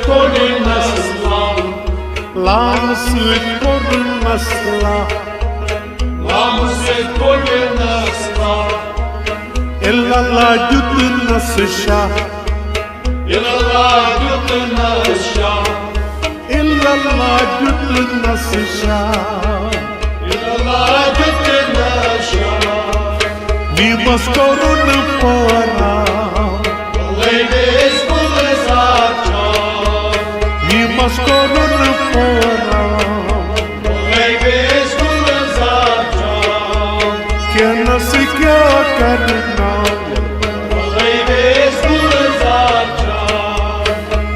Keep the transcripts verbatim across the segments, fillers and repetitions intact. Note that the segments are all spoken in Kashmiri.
کوٚڑنس لام۔ لامہٕ سۭتۍ کوٚڑنس لام۔ لامہٕ سۭتۍ کوٚڑنس لام۔ الا اللہ دیُتنس شاہ۔ الا اللہ دیُتنس شاہ۔ الا اللہ دیُتنس شاہ۔ الا اللہ دیُتنس شاہ۔ میٖمس کوٚرُن پٲرام۔ لٔبِس گُلزار چاو۔ میٖمس کوٚرُن پٲرام۔ لٔبِس گُلزار چاو۔ کینس کیٛاہ کرناو۔ لٔبِس گُلزار چاو۔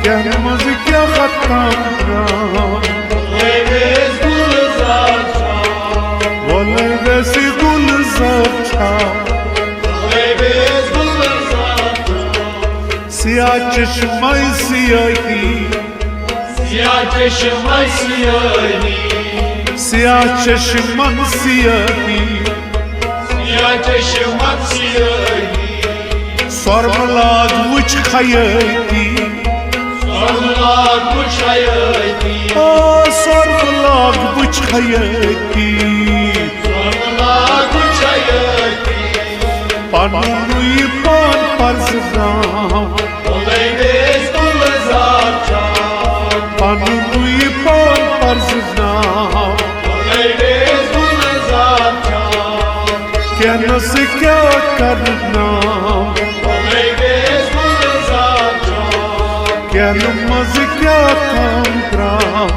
کینہٕ منٛز کیٛاہ ختم کرناو۔ لٔبِس گُلزار چاو۔ وۄلہٕ ویسہِ گُلزار چاو۔ لٔبِس گُلزار چاو۔ سیاہ چشمے سیاہی۔ سیاہ چشمے سیاہی۔ سیاہ چشمن سیاہی۔ سیاہ چشمن سیاہی۔ سۄرمہٕ لاگ وٕچھ خیٲتی۔ سۄرمہٕ لاگ وٕچھ خیٲتی۔ او سۄرمہٕ لاگ وٕچھ خیٲتی۔ سۄرمہٕ لاگ وٕچھ خیٲتی۔ پنُن یہِ پان پرزناو۔ لٔبِس گُلزار چاو۔ پنُن یہِ پان پرزناو۔ لٔبِس گُلزار چاو۔ کینس کیٛاہ کرناو۔ لٔبِس گُلزار چاو۔ کینہٕ منٛز کیٛاہ تام درٛاو۔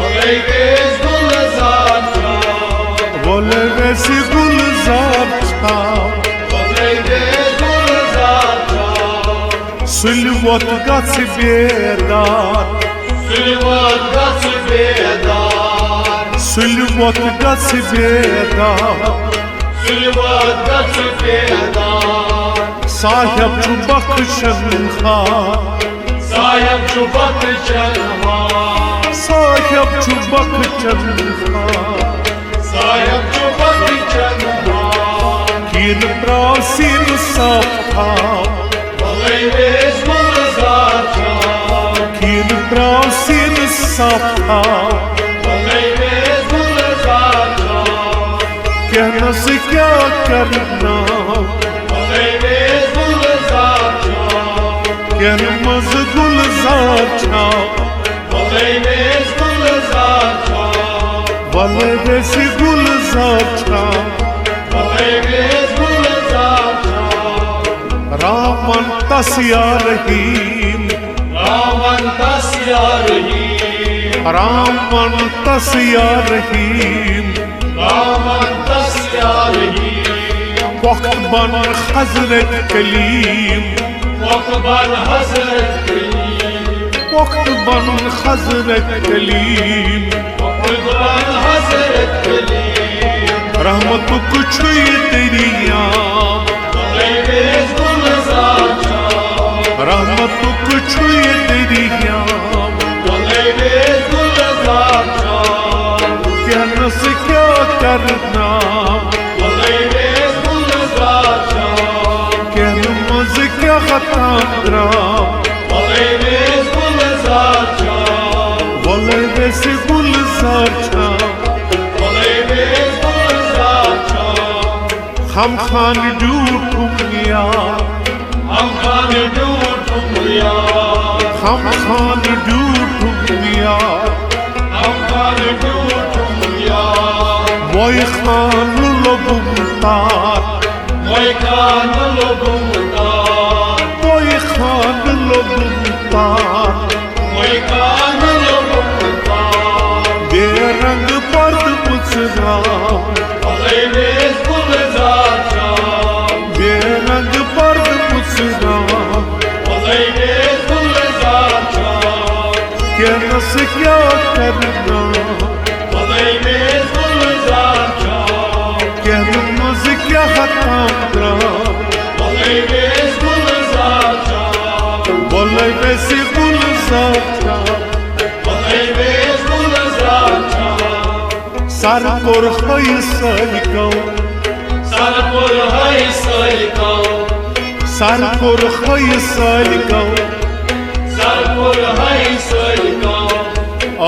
لٔبِس گُلزار چاو۔ وۄلہٕ ویسہِ گُلزار چاو۔ لٔبِس گُلزار چاو۔ سُلہِ وۄتھ گژھ بیدار۔ سُلہِ وۄتھ گژھ بیدار۔ سُلہِ وۄتھ گژھ بیدار۔ سُلہِ وۄتھ گژھ بیدار۔ صاحب چھُ بخشن ہار۔ صاحب چھُ بخشن ہار۔ صاحب چھُ بخشن ہار۔ صاحب چھُ بخشن ہار۔ کیٖنہٕ ترٛاو سیٖنہٕ صاف تھاو۔ لٔبِس گُلزار چاو۔ کیٖنہٕ ترٛاو سیٖنہٕ صاف تھاو۔ لٔبِس گُلزار چاو۔ کینس کیٛاہ کرناو۔ لٔبِس گُلزار چاو۔ کینہٕ منٛز گُلزار چاو۔ لٔبِس گُلزار چاو۔ وۄلہٕ ویسہِ گُلزار چاو۔ لٔبِس گُلزار چاو۔ رام ونتس یا رحیم۔ رام ونتس یا رحیم۔ رام ونتس یا رحیم۔ رام ونتس یا رحیم۔ پۄختہٕ بن حضرت کلیم۔ پۄختہٕ بن حضرت کلیم۔ پۄختہٕ بن حضرت کلیم۔ پۄختہٕ بن حضرت کلیم۔ رحمتُک چھُ یہِ دٔریاو۔ لٔبِس گُلزار چاو۔ رحمتُک چھُ یہِ دٔریاو۔ لٔبِس گُلزار چاو۔ کینس کیٛاہ کرناو۔ لٔبِس گُلزار چاو۔ کینہٕ منٛز کیٛاہ ختم درٛاو۔ لٔبِس گُلزار چاو۔ وۄلہٕ ویسہِ گُلزار چاو۔ لٔبِس گُلزار چاو۔ ہم خان ڈیوٗٹھُم یار۔ ہم خان ڈیوٗٹھُم یار۔ ہم خان ڈیوٗٹھُم یار۔ ہم خان ڈیوٗٹھُم یار۔ وۄے خان لوٚبُم تار۔ وۄے خان لوٚبُم تار۔ وۄے خان لوٚبُم تار۔ وۄے خان لوٚبُم تار۔ بے رنگ پردٕ مُژراو۔ لٔبِس گُلزار چاو۔ بے رنگ پردٕ مُژراو۔ لٔبِس گُلزار چاو۔ کینس کیٛاہ کرناو۔ لٔبِس گُلزار چاو۔ کینہٕ منٛز کیٛاہ ختم درٛاو۔ لٔبِس گُلزار چاو۔ وۄلہٕ ویسہِ گُلزار چاو۔ لٔبِس گُلزار چاو۔ سر کوٚر ہٲے سٲلِکو۔ سر کوٚر ہٲے سٲلِکو۔ سر کوٚر ہٲے سٲلِکو۔ سر کوٚر ہٲے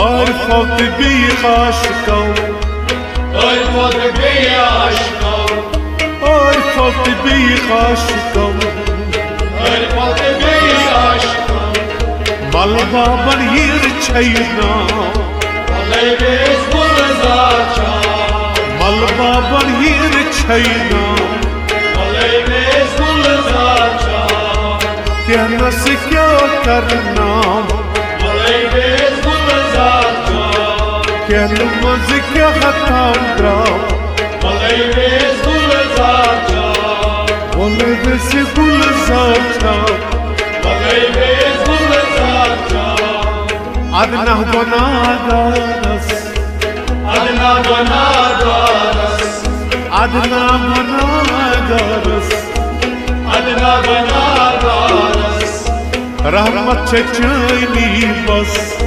عارفو تہٕ بیٚیہِ عاشقو۔ عارفو تہٕ بیٚیہِ عاشقو۔ عارفو تہٕ بیٚیہِ عاشقو۔ عارفو تہٕ بیٚیہِ عاشقو۔ ملہٕ بابن یِر چھَے نا۔ ملہٕ بابن یِر چھَے نا۔ کینٛہہ نس کیٛاہ کرنا۔ کینٛہہ نہٕ منٛزٕ کیٛاہ تام درٛاو۔ وۄلہٕ ویسہِ گُلزار چھا۔ ادنہ گۄناہگارس۔ ادنہ گۄناہگارس۔ ادنہ گۄناہگارس۔ ادنہ گۄناہگارس۔ رحمت چھے چٲنی بس۔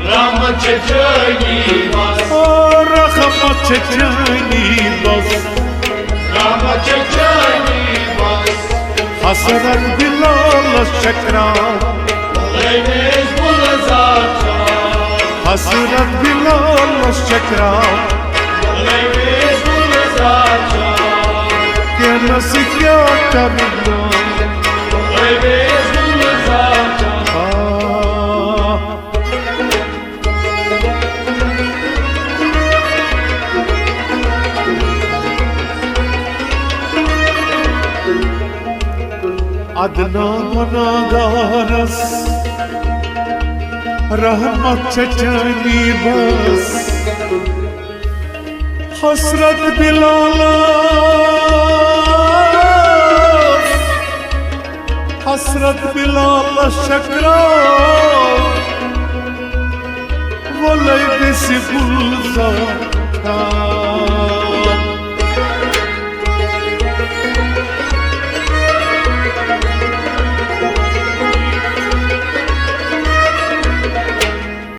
رحمت چھے چٲنی بس۔ او رحمت چھے چٲنی بس۔ رحمت چھے چٲنی بس۔ حسرت بلالس چکراو۔ وۄلہٕ ویسہِ گُلزار چھا۔ حسرت بلالس چکراو۔ وۄلہٕ ویسہِ گُلزار چھا۔ کینٛہہ نس کیٛاہ کرنا۔ وۄلہٕ ویسہِ گُلزار چھا۔ آ۔ ادنہ گۄناہگارس۔ رحمت چھے چٲنی بس۔ حسرت بلالس۔ حسرت بلالس چکراو۔ وۄلہٕ ویسہِ گُلزار چھا۔